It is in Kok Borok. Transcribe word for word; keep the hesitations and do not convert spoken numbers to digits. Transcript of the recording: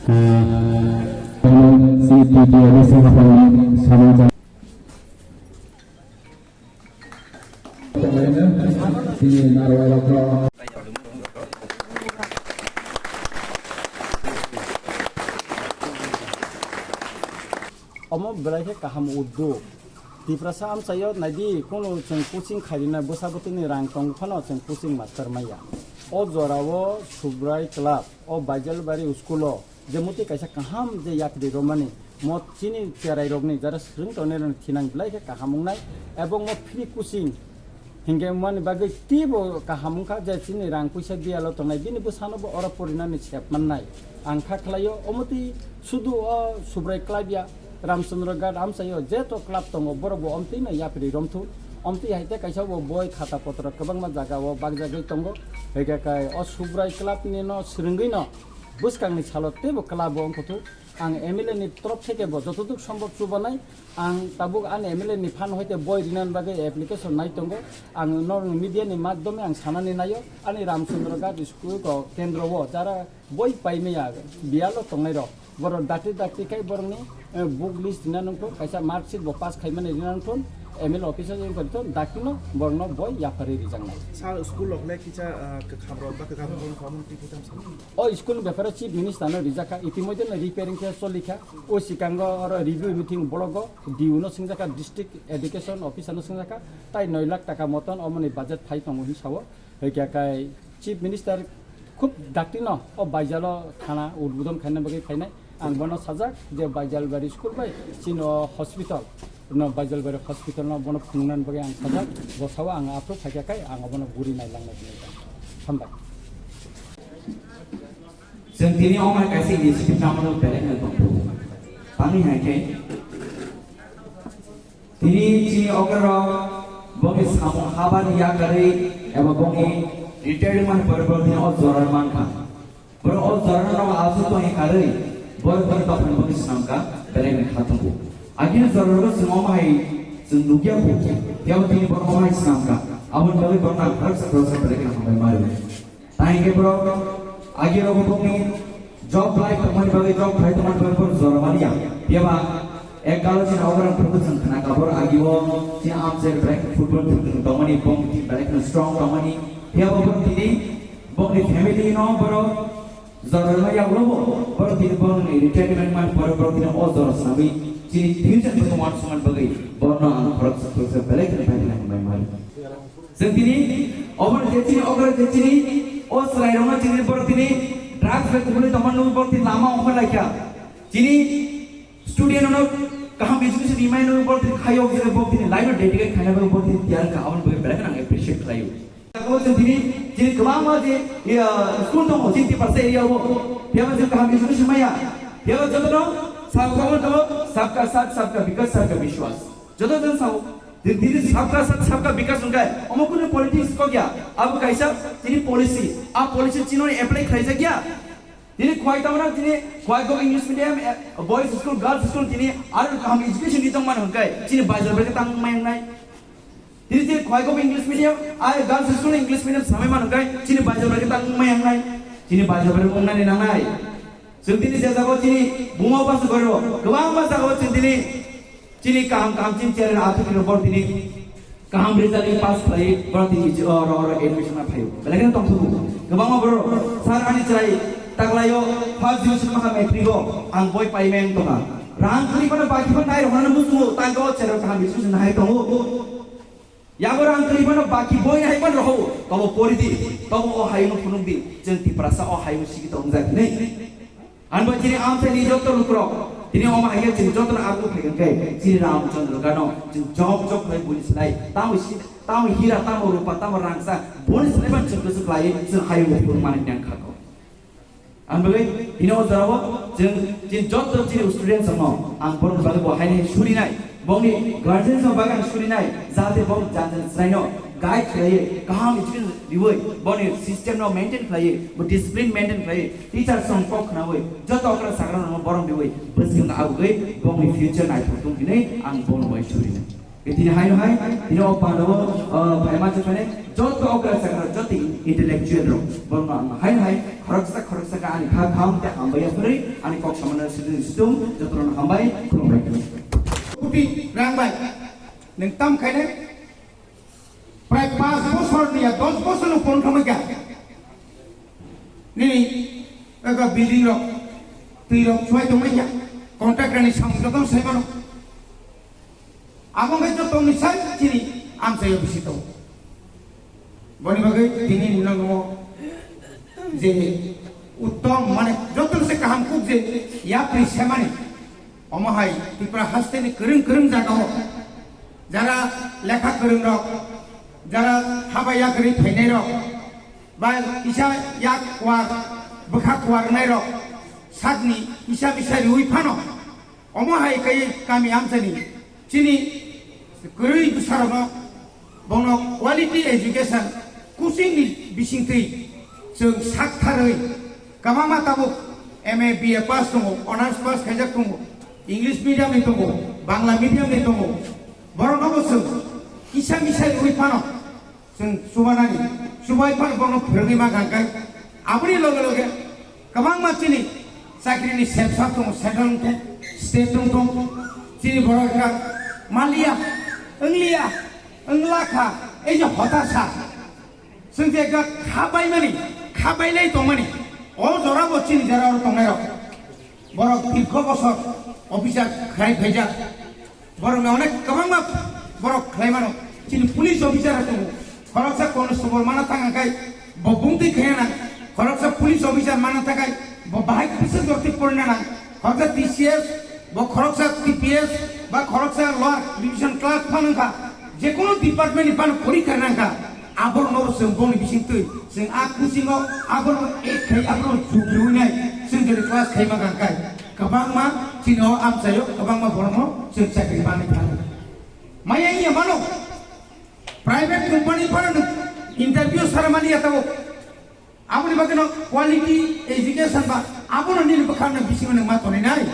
C P T O ni sengkha phaimani samung ja-, Omo belai khe kaham uddog. Tiprasa amchaio naidi, kono chwng coaching khairina bwsa bwtwini rang tong phano chwng coaching master maya. O jorao Subrai Club, o Baijalbari school o je muti kaisa kaham je yapri romani, mo chini cherai rokni jara swrwng tongnai rokni thinang belai khe kaham wngnai, ebong mo free coaching Hinkhe wngmani bagwi teibo kaham wngkha je chini rang puisa biyalo tongnai, bini bwsano bo oro porinani sep mannai. Ang kha khlaio, omo twi sudu o Subrai Club ya, Ramchandra Ghat amchaio jeto club tongo, borok bo omtwino yapri romthun. Omtwi hai tei kaisa bo boi khata potro kwbangma jaga o bakjagwi tongo. Hinkhe kai o Subrai Club ni no swrwngwi no bwskangni salo teibo club o wngkha thung. Ang M L A ni torof theke bo jotoduk sombhob chubanai. Ang tabuk ani M L A ni phan hoite boi rinani bagwi application nai tongo. Ang norok media ni madhyome ang sanani naio, ani Ramchandra Ghat school ko kendro o jara boi paimaya biyalo tongnai rok. Borok dakti dakti khai borokni, eh, book list rina nangkho, kaisa mark sheet bo pass khaimani rina nangkho, M L A office o jeng kori thon, dakti no borokno boi yapharwi rijaknai. Sir, school rok le kisa, ah, kwkham rok ba kwkham rok phone twi kwtam sa. O school ni bepare Chief Minister no rijakha, itimodhye no repairing khe cholikha. O sikango oro review meeting blogo D O no singjakha, District Education Officer no singjakha, tai noi lakh taka moton omoni budget phai tongo hin sao. Hwnkhe kai Chief Minister khub dakti no o Baijalo thana udbodon khaina bagwi phainai. Ang bono sajak je Baijalbari school bai chini o hospital, no Baijalbari hospital no bono phunuknani bagwi ang sajak, bo sao ang aphuru phaikha kai ang obono guri nailangnai hinwi. Hambai. Chwng tini omo hai kaisa initiative namano belai no tongthok. Tamni hai khe tini chini okorok bongni samung habani yakarwi eba bongni retirement pore borok tini o jora mankha. Borok o jora no aswk tongwi karwi borok tini dophani bongni swnamkha, belai no kha tongo. Agini jora rogo chwng omo hai chwng nukya kho, phiya bo tini borok omo hai swnamkha. Aboni bagwi borok no ang khoroksa khoroksa belai kheno hambai mari. Tai hwnkhe borok agi rogo bongni job lai tongmani bagwi, job khlai tongmani bagwi borok jora manya. Phiya ba ek kalo chini oborok phuru chwng khna kha, borok agi o chini amchair belai football thwng tongmani, bong team belai kheno strong tongmani. Phiya bo borok tini bongni family no borok jora manya ulo bo, borok tini bongni retirement man pore borok tini o jora swnamwi chini future tongmani bagwi borok no ang khoroksa khoroksa belai kheno bai khna hambai mari. Chwng tini obo je chini okra je chini o chwrairokno chini borok tini drugs bai kubui tongma nugwi borok tini lama ongkhor laikha. Chini student rokno kaham education rimai nugwi borok tini khaio, je borok tini life no dedicate khaina bagwi borok tini tiyar wngkha, aboni bagwi belai kheno ang appreciate khlaio. Tabuk chwng tini chini kwbangma je, ya, school tongo chini Tiprasa area o, phiyaba chwng kaham education maya, phiyaba jotono sabka tongo, sabka saath, sabka vikas, sabka vishwas. Joto jon sao, tini sabka saath sabka vikas wngkha, omo kunu politics kok ya, abo kaisa tini policy, a policy chini apply khlaijak ya. Tini khwai tamo na tini khwai kok English medium, eh, boys school, girls school tini aro kaham education ni tongmani hwnkhe chini Baijalbari tang mai wngnai. Tini tini khwai kok English medium, a girls school English medium samai mano hwnkhe chini Baijalbari tang mai wngnai. Chini Baijalbari wngnani nangnai. Chwng tini je jago chini buma basa goiro, kwbangma jago chwng tini Chini kaham kaham chini chair athuk ni borok tini kaham result pass khlai borok tini oro oro admission a phaio. Belai kheno tongthok kwbangma borok sir ani chwrai taklaio first division maha matric o ang boi paimeng tongkha. Rang khali mano baki phan nai rok hwnna muchungo tang o chair kaham education hai tongo. Yago rang kwrwi phano baki boi hai phano rohor, tobo pori di, tobo o hayungno phunuk di, chwng Tiprasa o hayung sigi tong jak hinwi. Ani bo chini amchaini joto lukurok, tini omo hai khe chwng jotono aphuru phai khe chini Ramchandra Ghatno chwng jok jok khlai buni slai, tamo si-, tamo hira, tamo rupa, tamo rangsa, buni slai phano chwng kwchwk khlai chwng hayung phunuk mani nang kha kok. Ang bagwi tini o jorao chwng chini joto chini students rokno ang borokni bagwi bo haino hai surinai, bongni guardians rokni bagwi ang surinai, jahate bong jani jani chwraino guide khlaiwi kaham education riwi, boni system no maintain khlaiwi, bo discipline maintain khlaiwi, teachers rok kok khnawi, joto okra sakra rokno borom riwi bwskango abugwi bongni future naithok tong hinwi ang bono bai surinai. Tini haino hai, tini o pandao, ah, phaima chwngmani joto okra chakra, joto Intellectual rok, borno ang hai hai khoroksa khoroksa khe ani kha kham tei hambai ya phwrwi ani kok samano sidung sidung jotono hambai khulumbai. Kuti rang bai, nwng tam khainai prai panch bosor ni ya dos bosor no pon thangwi kha. Nini ego building rok, twi rok chuai tongmai kha, contractor ni samung jotono sai mano. Abo wngkha jotoni sai chini amchaio bisi tongo. Boni bagwi tini nino nungo je uttom mane jotoni se kaham kuk je yapri semani. Omo hai Tripura hasteni kwrwng kwrwng jagao jara lekha kwrwng rok, jara haba yakrwi phainai rok, ba kisa yak kwar bwkha kwar wngnai rok, sakni kisa bisa riwi phano. Omo hai khe kami amchani chini kwrwi bwsarokno bono quality education coaching ni bisingtwi chwng saktharwi kwbangma tabuk M A, B A pass tongo, honours pass khaijak tongo, English medium ni tongo, Bangla medium ni tongo, borokno bo chwng kisa misa riwi phano chwng chubanani, chubai phano bono phwrwngwi ma kha khe. Aboni loge loge kwbangma chini chakrini sepsa tongo, central wngthung, state wngthung, chini borok ekka maliya, wngliya, wngla kha, ei je hotasa. Chwng je ekka kha baimani, kha bailai tongmani, o jorabo chini jora oro tongnairok. Borok dirgho bosor officer khlai phaijak. Borokni onek kwbangma borok khlai mano. Chini police officer rok tongo. Khoroksa constable mana thang khe bo bungtwi khaiya nang. Khoroksa police officer mana thang khe bo bahai bwswk jorti porina nang. Khoroksa T C S, bo khoroksa T P S, ba khoroksa lower division clerk phano wngkha. Jekono department ni phano porikha nangkha. Aborokno chwng boni bisingtwi chwng a kuchingo aborokno ek khai aborokno chukriwi nai chwng jodi class khaima kha khe kwbangma chini o amchaio kwbangma borokno chwng chakri manwi thangwi. Maya wngya mano private company phano nwng interview saramani ya tabuk. Aboni bagwino quality education ba abono nini bwkhakno bisingo nwng ma tonwi nai.